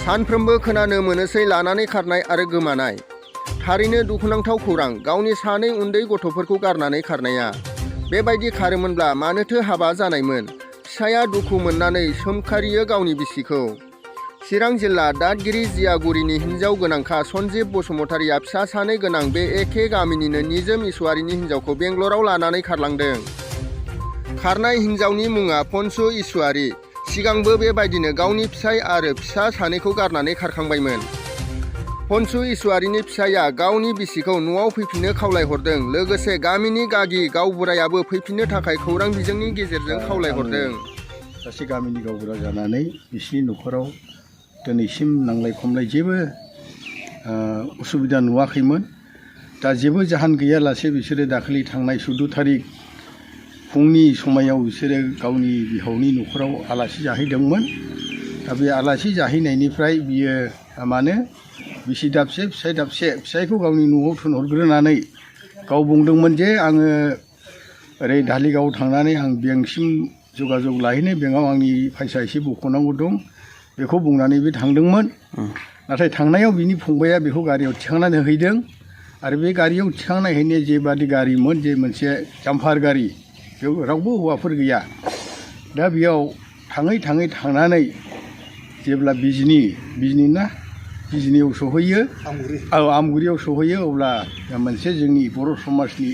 सानफ्रोमबो खोनानो मोनोसै लानानै खारनाय आरो गोमानाय। थारैनो दुखुनांथाव खौरां, गावनि सानै उन्दै गथ'फोरखौ गारनानै खारनाया। बेबायदि खारोमोनब्ला मानोथो हाबा जानायमोन? फिसाया दुखु मोननानै सोमखारियो गावनि बिसिखौ। चिरां जिल्ला दादगिरि जियागुरिनि हिन्जाव गोनांखा सन्जिब बसुमतारिया फिसा सानै गोनां बे एखे गामिनिनो निजोम इसवारिनि हिन्जावखौ बेंगलराव लानानै खारलांदों। खारनाय हिन्जावनि मुङा पन्सु इसवारि। सिगांबो बेबायदिनो गावनि फिसाय आरो फिसा सानैखौ गारनानै खारखांबायमोन। पन्सु इसवारिनि फिसाया गावनि बिसिखौ न'आव फैफिननो खावलायहरदों। लोगोसे गामिनि गागि गावबुरायाबो फैफिननो थाखाय खौरां बिजोंनि गेजेरजों खावलायहरदों। सासे गामिनि गावबुरा जानानै बिसिनि न'खराव दिनैसिम नांलाय खमलाय जेबो उसुबिदा नुवाखैमोन। दा जेबो जाहोन गैयालासे बिसोरो दाखालि थांनाय 14 थारिख फुंनि समायाव बिसोरो गावनि बिहावनि न'खराव आलासि जाहैदोंमोन। दा बे आलासि जाहैनायनिफ्राय बियो माने बिसि दाबसे फिसाय दाबसे, फिसायखौ गावनि न'आव थिनहरग्रोनानै गाव बुंदोंमोन जे आङो ओरै धालिगाव थांनानै आं बेंकसिम जगाजग लाहैनो, बेंकआव आंनि फैसा एसे बख'नांगौ दं, बेखौ बुंनानै बे थांदोंमोन। नाथाय थांनायाव बिनि फंबाया बेखौ गारियाव थिखांनानै हैदों आरो बे गारियाव थिखांना हैनाया जेबादि गारिमोन, जे मोनसे जाम्फार गारि, बेयाव रावबो हौवाफोर गैया। दा बेयाव थाङै थाङै थांनानै जेब्ला बिजनियाव सहैयो, आमगुरियाव सहैयो, अब्ला मोनसे जोंनि बर' समाजनि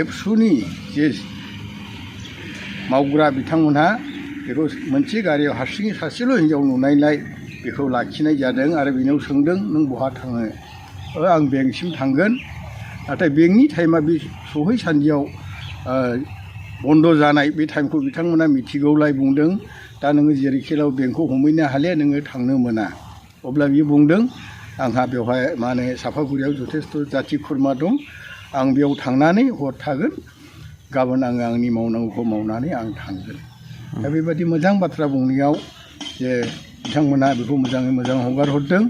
एबसुनि जे मावग्रा बिथांमोनहा बेखौ मोनसे गारियाव हारसिङै सासेल' हिन्जाव नुनायलाय बेखौ लाखिनाय जादों आरो बेनाव सोंदों, नों बहा थाङो? आं बेंकसिम थांगोन। नाथाय बेंकनि टाइमा बे सहैसान्दियाव बन्द' जानाय, बे टाइमखौ बिथांमोना मिथिगौलाय बुंदों, दा नोङो जेरैखिलाव बेंकखौ हमहैनो हालिया, नोङो थांनो मोना। अब्ला बियो बुंदों, आंहा बेवहाय माने साफागुरियाव जथेस्थ' जाथि खुरमा दं, आं बेयाव थांनानै हर थागोन, गाबोन आङो आंनि मावनांगौखौ मावनानै आं थांगोन। दा बेबायदि मोजां बाथ्रा बुंनायाव जे बिथांमोना बेखौ मोजाङै मोजां हगार हरदों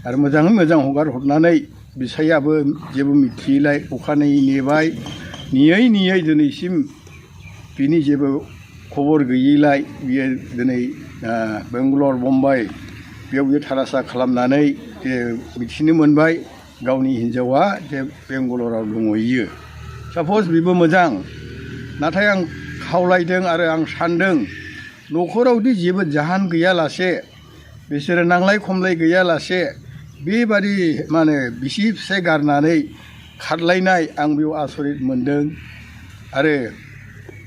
आरो मोजाङै मोजां हगार हरनानै बिसायाबो जेबो मिथियैलाय अखानायै नेबाय, नेयै दिनैसिम बिनि जेबो खबर गैयैलाय बियो दिनै बेंगालर, मुम्बाइ बेयाव बियो थारासा खालामनानै जे मिथिनो मोनबाय गावनि हिन्जावा जे बेंगालराव दंहैयो। साप'ज बेबो मोजां, नाथाय आं खावलायदों आरो आं सान्दों, न'खरावदि जेबो जाहोन गैयालासे, बिसोरो नांलाय खमलाय गैयालासे बेबादि माने बिसि फिसाय गारनानै खारलायनाय, आं बेयाव आसरित मोन्दों आरो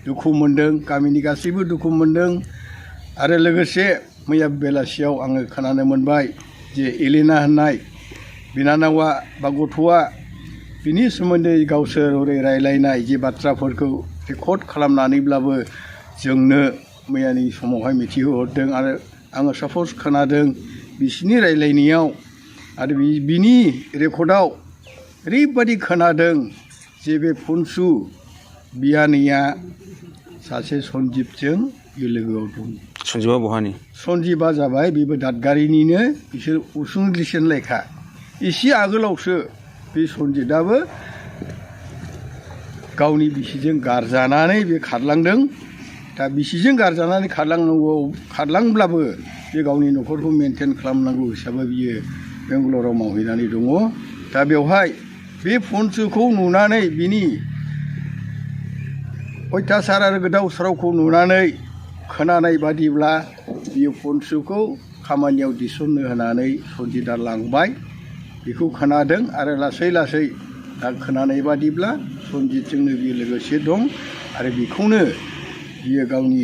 दुखु मोन्दों। गामिनि गासैबो दुखु मोन्दों। आरो लोगोसे मैया बेलासियाव आङो खोनानो मोनबाय जे एलेना होननाय बिनानावा बा गथ'आ, बिनि सोमोन्दै गावसोर हरै रायलायनाय जे बाथ्राफोरखौ रेकर्ड खालामनानैब्लाबो जोंनो मैयानि समावहाय मिथिहोहरदों। आरो आङो साप'ज खोनादों बिसिनि रायलायनायाव आरो बिनि रेकर्डआव ओरैबादि खोनादों जे बे पन्सु बियानैया सासे सन्जिबजों बे लोगोआव दं। सन्जिबा बहानि? सन्जिबा जाबाय बेबो दादगारिनिनो, बिसोर उसुंलिसेन लेखा। एसे आगोलावसो बे सन्जितआबो गावनि बिसिजों गारजानानै बे खारलांदों। दा बिसिजों गारजानानै खारलांब्लाबो बे गावनि न'खरखौ मेनटेन खालामनांगौ हिसाबै बियो बेंगालराव मावहैनानै दङ। दा बेवहाय बे पन्सुखौ नुनानै, बिनि अयथासार आरो गोदाव सोरावखौ नुनानै खोनानाय बादिब्ला बियो पन्सुखौ खामानियाव थिसननो होनानै सन्जितआ लांबाय, बेखौ खोनादों। आरो लासै लासै दा खोनानाय बादिब्ला सन्जितजोंनो बियो लोगोसे दं आरो बेखौनो बियो गावनि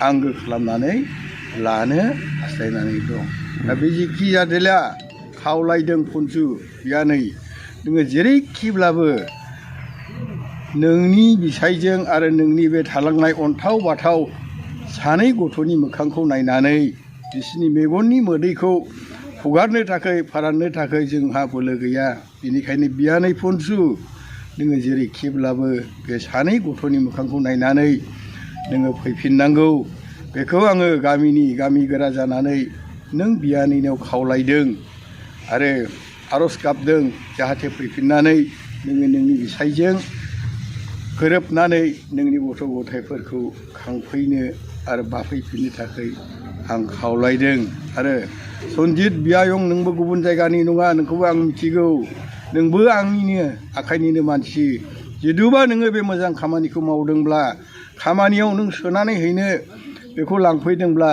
आंगो खालामनानै लानो हास्थायनानै दं। दा बे जेखि जादोला खावलायदों पन्सु बियानै, नोङो जेरैखिब्लाबो नोंनि बिसायजों आरो नोंनि बे थालांनाय अन्थाव बाथाव सानै गथ'नि मोखांखौ नायनानै बिसोरनि मेगननि मोदैखौ हुगारनो थाखाय, फोराननो थाखाय जोंहा बोलो गैया। बेनिखायनो बियानै पन्सु, नोङो जेरैखिब्लाबो बे सानै गथ'नि मोखांखौ नायनानै नोङो फैफिननांगौ। बेखौ आङो गामि गोरा जानानै नों बियानैनाव खावलायदों आरो आर'ज गाबदों, जाहाथे फैफिननानै नोङो नोंनि बिसायजों गोरोबनानै नोंनि गथ' गथायफोरखौ खांफैनो आरो बाफैफिननो थाखाय आं खावलायदों आरो सनजित बियायं नोंबो गुबुन जायगानि नङा नोंखौबो आं मिथिगौ नोंबो आंनिनो आखाइनिनो मानसि जिदुबा नोङो बे मोजां खामानिखौ मावदोंब्ला खामानियाव नों सोनानै हैनो बेखौ लांफैदोंब्ला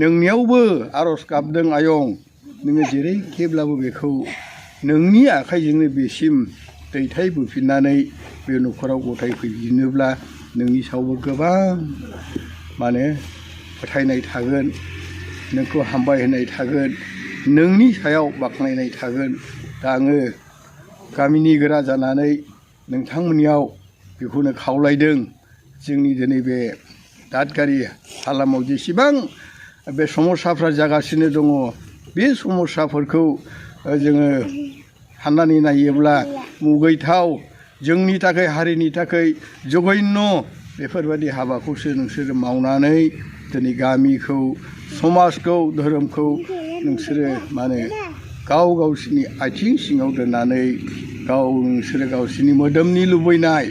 नोंनियावबो आर'ज गाबदों आयं नोङो जेरैखिब्लाबो बेखौ नोंनि आखाइजोंनो बेसिम दैथायबोफिननानै बे न'खराव गथायफैफिनोब्ला नोंनि सायावबो गोबां माने फोथायनाय थागोन नोंखौ हामबाय होनाय थागोन नोंनि सायाव बाख्नायनाय थागोन दा आङो गामिनि गोरा जानानै नोंथांमोननियाव बेखौनो खावलायदों जोंनि दिनै बे दादगारि हालामाव जेसेबां बे समस्याफ्रा जागासिनो दङ बे समस्याफोरखौ जोङो साननानै नायोब्ला मुगैथाव जोंनि थाखाय हारिनि थाखाय जघन्य बेफोरबायदि हाबाखौसो नोंसोरो मावनानै दिनै गामिखौ समाजखौ धोरोमखौ नोंसोरो माने गावसिनि आथिं सिङाव दोननानै नोंसोरो गावसिनि मोदोमनि लुबैनाय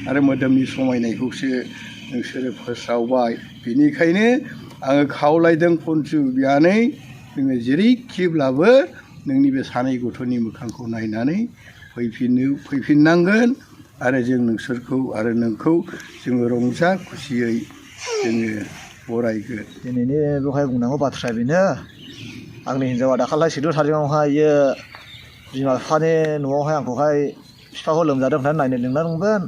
आरो मोदोमनि समायनायखौसो नोंसोरो फोस्रावबाय बेनिखायनो आङो खावलायदों खनसु बियानै नोङो जेरैखिब्लाबो नोंनि बे सानै गथ'नि मोखांखौ नायनानै फैफिननांगोन आरो जों नोंसोरखौ आरो नोंखौ जोङो रंजा खुसियै जोङो बरायगोन दिनैनि बेवहाय बुंनांगौ बाथ्राया बेनो आंनि हिन्जावा दाखालि 14 थारिखआवहाय बिमा बिफानि न'आवहाय आंखौहाय बिफाखौ लोमजादों होननानै नायनो लिंलांदोंमोन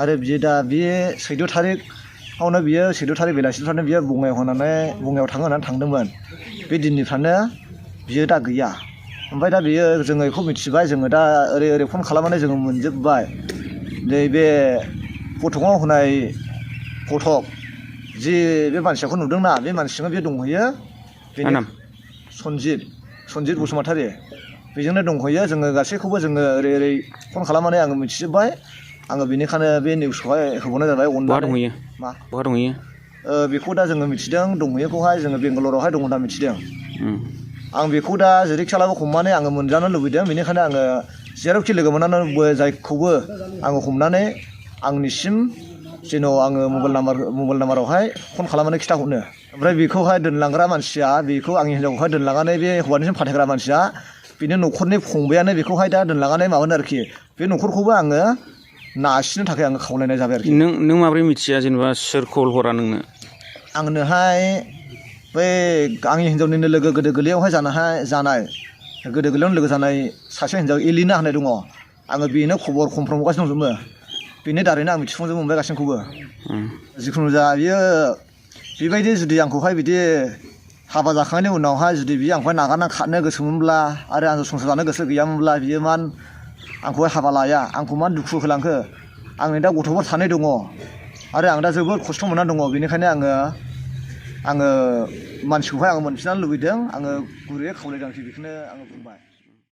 आरो बियो दा बे 14 थारिखआवनो बियो 14 थारिख बेलासिनिफ्रायनो बियो बङाइयाव थाङो होननानै थांदोंमोन बे दिननिफ्रायनो बियो दा गैया ओमफ्राय दा बियो जोङो बेखौ मिथिबाय जोङो दा ओरै फन खालामनानै जोङो मोनजोब्बाय बे फटकआव होनाय फटक जि बे मानसिखौ नुदोंना बे मानसिजों बे दंहैयो बेनि सनजित बसुमतारी बेजोंनो दंहैयो जोङो गासैखौबो जोङो ओरै फन खालामनानै आङो मिथिजोब्बाय आङो बेनिखायनो बे निउसखौहाय होबावनाय जाबाय अननानै बहा दंहैयो बेखौ दा जोङो मिथिदों दंहैयोखौहाय जोङो बेंगालरावहाय दं होनना मिथिदों आं बेखौ दा जेरैखिब्लाबो हमनानै आङो मोनजानो लुबैदों बेनिखायनो आङो जेरावखि लोगो मोननानै जायखौबो आङो हमनानै आंनिसिम जेन' आङो मबाइल नाम्बारावहाय फन खालामनानै खिथाहरनो ओमफ्राय बेखौहाय दोनलांग्रा मानसिया बेखौ आंनि हिन्जावखौहाय दोनलांनानै बे हौवानिसिम फाथायग्रा मानसिया बिनि न'खरनि फंबायानो बेखौहाय दा दोनलांनानै माबानो आरोखि बे न'खरखौबो आङो नासिनो थाखाय आङो खावलायनाय जाबाय आरोखि नों माबोरै मिथिया जेनेबा सोर खबर हरा नोंनो आंनोहाय बै आंनि हिन्जावनिनो लोगो गोदो गोरलैयावहाय जानाय गोदो गोरलैयावनो लोगो जानाय सासे हिन्जाव एलिना होननाय दङ आङो बेनो खबर कमफ्राम हरगासिनो दंजोबो बेनि दारैनो आं मिथिफुंजोबनो मोनबाय गासैखौबो जिखुनु जा बियो बेबायदि जुदि आंखौहाय बिदि हाबा जाखांनायनि उनावहाय जुदि बियो आंखौहाय नागारना खारनो गोसोमोनब्ला आरो आंजों संसार जानो गोसो गैयामोनब्ला बियो आंखौहाय हाबा लाया आंखौ दुखु होलांखो आंनि दा गथ'फोर सानै दङ आरो आं दा जोबोद खस्थ' मोननानै दङ बेनिखायनो आङो मानसिखौहाय आङो मोनफिननो लुबैदों आङो गुरैयै खावलायदों बेखौनो आङो बुंबाय